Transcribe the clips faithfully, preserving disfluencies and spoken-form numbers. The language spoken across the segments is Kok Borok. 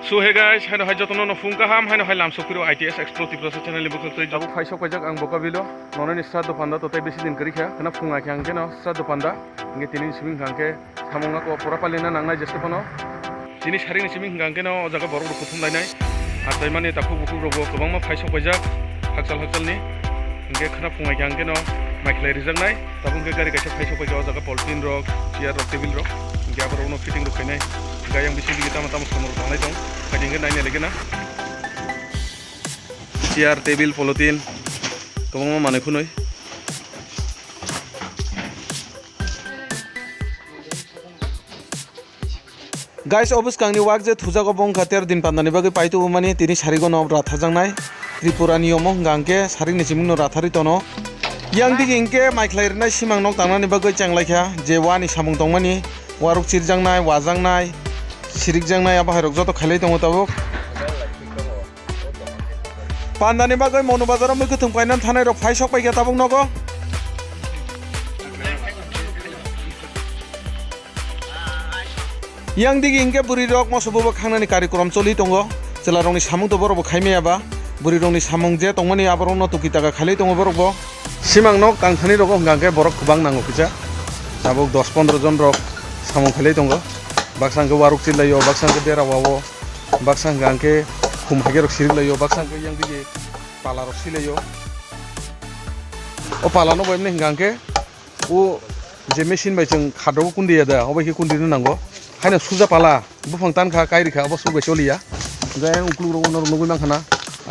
So hey guys, haino hai jotono no phung kaham, haino hai lam sokphiro I T S Explore Tiprasa channel ni bwkhak twi. Tabuk phai sok paijak ang Bokabilo, nonani sraddho panda to tei bisi din kwrwi kha, khna phung ai khe ang keno sraddho panda, hingke tini simi hingka hingke samung nako pura palina nangnai jeste phano. Tini saring ni simi hingka hingke no o jaga borok rok kuthum lainai, achaimani takhuk bukhuk rok bo kwbangma phai sok paijak hakchal hakchal ni, hingke khna phung ai khe ang keno mai khlai rijaknai. Tabuk hingke gari kaisa phai sok paikha o jaga, polythene rok, chair rok, table rok, hingke aborok no fitting rok khainai. Hingke ayang bising digi tamo tamo samung rok tangnai tong, khaidi hingke naina lagi na. Chair, table, polythene, kwbangma manui phunui. Guys, o bwskangni wak je thujago bo wngkha tero din pandani bagwi paitubumani, tini sarigono rathajaknai Tripura ni omo hwnka hwnkhe saringni simingno ratharwi tono. Yang digi hwnkhe mai khlai rwnai simang nok tangnani bagwi chenglaikha, je wani samung tongmani, waruk chirjaknai, wajaknai, sirikjaknai, abo hairok joto khailai tongo tabuk. Pandani bagwi Monu Bazaro mui kwthwng painani thanai rok phai sok paikha tabuk nogo. Yang digi hingke bwrwi rok moso bobo khangnani karikrom choli tongo. Chwla rokni samung to borok bo khai maya ba. Bwrwi rokni samung je tongmani aborok no tuki taka khailai tongo borok bo. Simang nok tangthani rogo hingka hingke borok kwbang nango kisa. Tabuk dos pondro jon rok samung khailai tongo. Baksa hingke waruk chilaio, baksa hingke bera wao, baksa hingka hingke khum haike rok sirik laio, baksa hingke yang digi pala rok silaio. O pala no bo emni hingka hingke o je machine bai chwng khadrogo kundiya da, obo khe kundino nango. Haino suja pala, buphang tankha, kairikha, obo suk bai choliya. Hingke ayang ukuluk rogo norok nugui mankha na,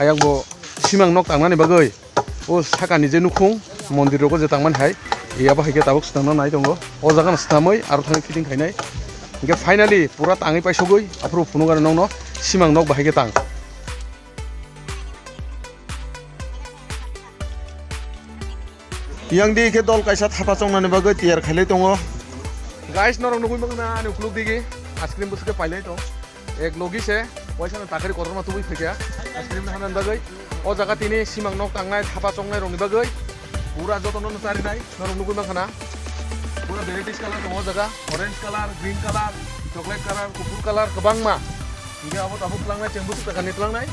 ayang bo simang nok tangnani bagwi o sakani je nukhung mondir rogo je tangmani hai, abo hai khe tabuk swnamna nai tongo. O jaga no swnamwi aro thangwi fitting khainai. Hingke finally pura tangwi paisogwi aphuru phunukgwi nokno simang nok bahai khe tang. Yang di khe dol kaisa thapa chongnani bagwi tiyar khailai tongo. Guys, norok nugui mankha na ani ukuluk digi ice cream bwswk khe pailai tong. Ek logi se waisa no takari kotorma tubui phaikha ice cream hanani bagwi. O jaga tini simang nok tangnai, thapa chongnai rokni bagwi pura jotono no charinai norok nugui mankha na. Pura varieties color tongo o jaga, orange color, green color, chocolate color, kuphur color kwbangma. Hingke abo tabuk tlangnai, cheng bwswk takarni tlangnai.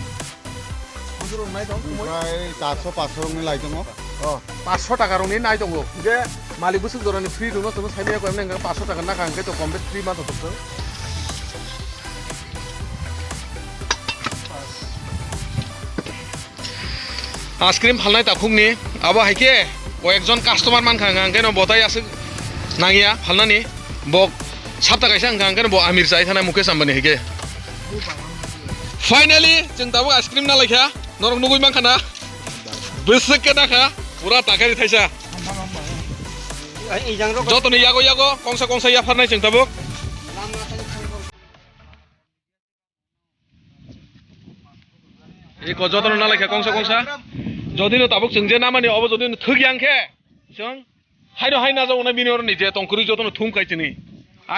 Bwswk rok nai tong, kumui? Prai charso, paanso rokni lai tongo. Oh, paanso taka rokni nai tongo. Hingke malik bwswk jorani free rwno tongno saimanya koi, hingke paanso taka naka hingke to kom bes free ma tongthok. Ice cream phalnai takhukni, abo hai khe koyekjon customer mankha, hwnka hwnkhe no botai aswk nangya phalnani, bo sapta kaisa hwnka hwnkhe no bo Amir chai thana Mukesh Ambani hai khe. Finally, chwng tabuk ice cream nalaikha, norok nugui mankha na, bwswk khe nakha, pura takari thaisa. Jotoni yago yago, kongsa kongsa yapharnai chwng tabuk. Eko jotono nalaikha kongsa kongsa. Jodi no tabuk chwng je namani obo jodi no thwk yang khe, chwng haino hai najago na bini oro ni je tongkwrwi jotono thum kai chini.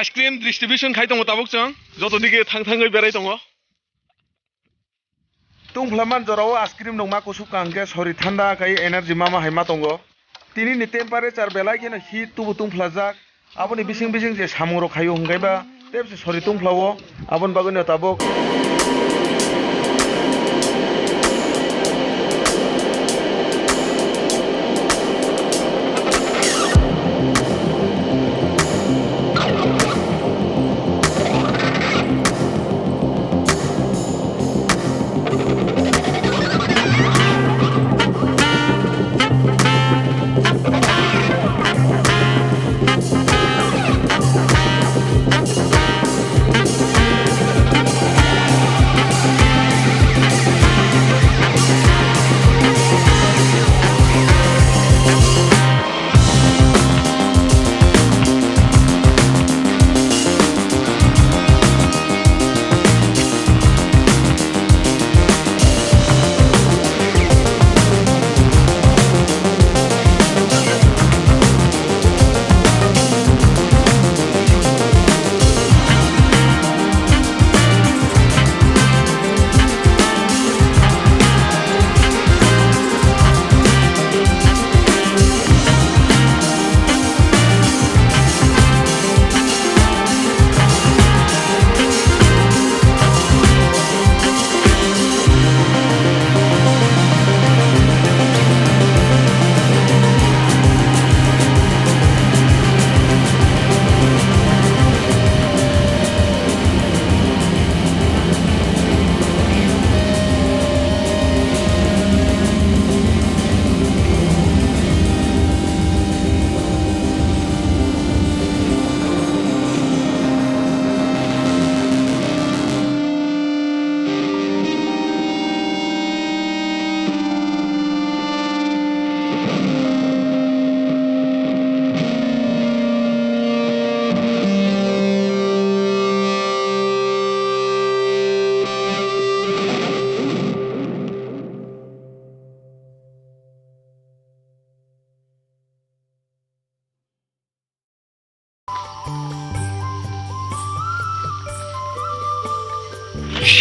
Ice cream distribution khai tongo tabuk chwng. Joto digi thang thangwi berai tongo. Tungphla man jorao ice cream nungma kusuk kang khe sori thanda khai energy mama hai ma tongo. Tini ni temperature belai kheno heat tubu tungphlajak. Aboni bising bising je samung rok khaio hwnkhe ba tebse sori tungphlao, aboni bagwino tabuk.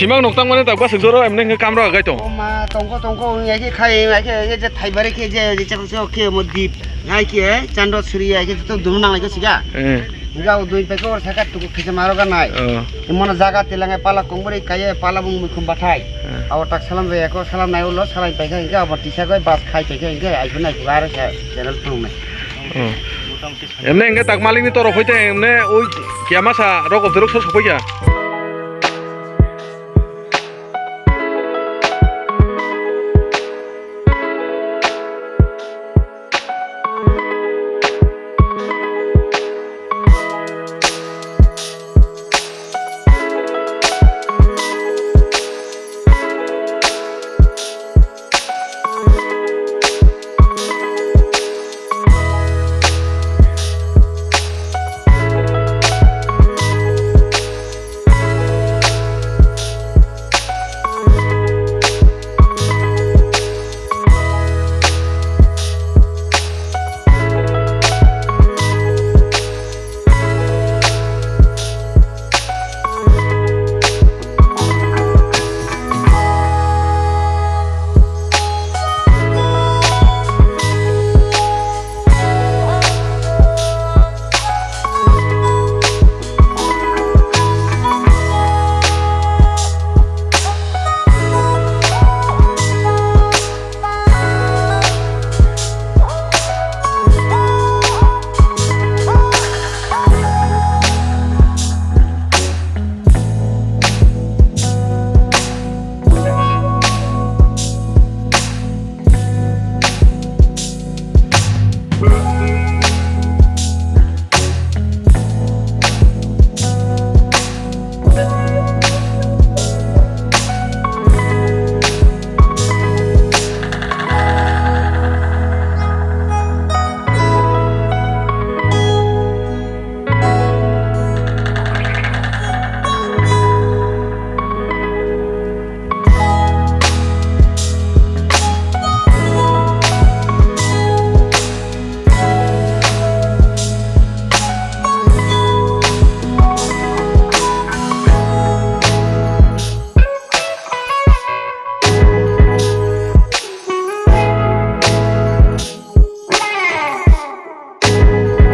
Imang nok tang mane tak basuk joro emne hwnkhe kamra gai tong. O ma tongko tongko wng ya khe khai ya khe je thai bare khe je je chak chak khe mo dip. Hai khe chando suri ya khe to dum nang lai khe siga. Eh. Ga o dui pe ko saka tu khe maro ga nai. Oh. Imono jaga tilangai pala kongbori kaiye pala bung mukhum bathai. Eh. Abo tak salam re ko salam nai ulo salam pai kha hingke abo tisa goi bas khai pai kha hingke ai phunai ko aro sa channel phung nai. Oh. Emne hingke tak malikni torof hoite emne oi kiyama sa rok obdorok so sopai kha.